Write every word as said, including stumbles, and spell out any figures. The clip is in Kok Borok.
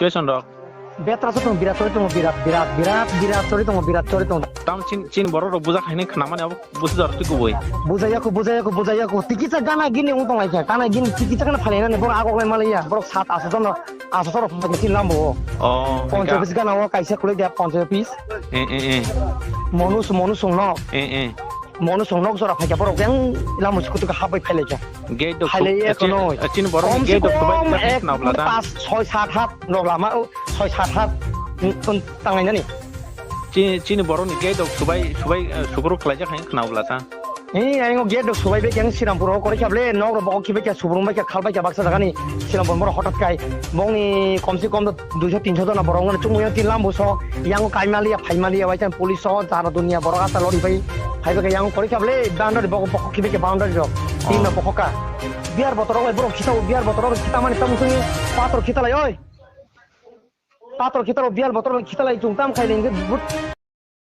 Situation rok. Betra se tong, birat chori tong, birat, birat, birat, birat chori tong, birat chori tong. Tam chin, chin borok rok bujak haini khna mani abo busi jor twi kubui. Bujaya ko, bujaya ko, bujaya ko. Tikisa gana gini ung tong laikha. Gana gini tikisa gana phalena ni borok agok lai malaya. Borok sat aso jon, aso jon rok phai chin lambo. Oh, Poncho office gana o kaisa kulai dia Poncho office. Eh, eh, eh. Monu su, monu sung no. Eh, eh. Monu sung nok jora phaikha borok yang lambo skutu ka habai phailaikha. Gate dok Haile suk-, e kono. Chin, chin borok Kom se gate dok subai kom jak ek khna bla ta. Pas, soi, sat, hat rok lama, o, soi, sat, hat, mm, mm, tangnai nani. Chi-, chini borok ni gate dok subai, subai, eh, suguru khlaijak hai khna bla ta. Ni, ayong gate dok subai be keng Sirampur o kori khable, nok rok bokok khibai khe, subrung bai khe, khal bai khe, baksa jaga ni Sirampur borok hotat kai. Bong ni kom se kom do duiso tinso jona borok wngmani chukmui tin lam buso, yang kaimaliya, phaimaliya, bai chan police o, jara dunia borok asa lori bai. Hai bai yang kori khable, boundary bokok, bokok khibai khe boundary rok. Tin na Oh. bokok ka. Biar botorok bai borok khita, biar botorok khita mani tamo sini pator khita lai oi. Pator khita rok biar botorok khita lai chung tam khai lengge but.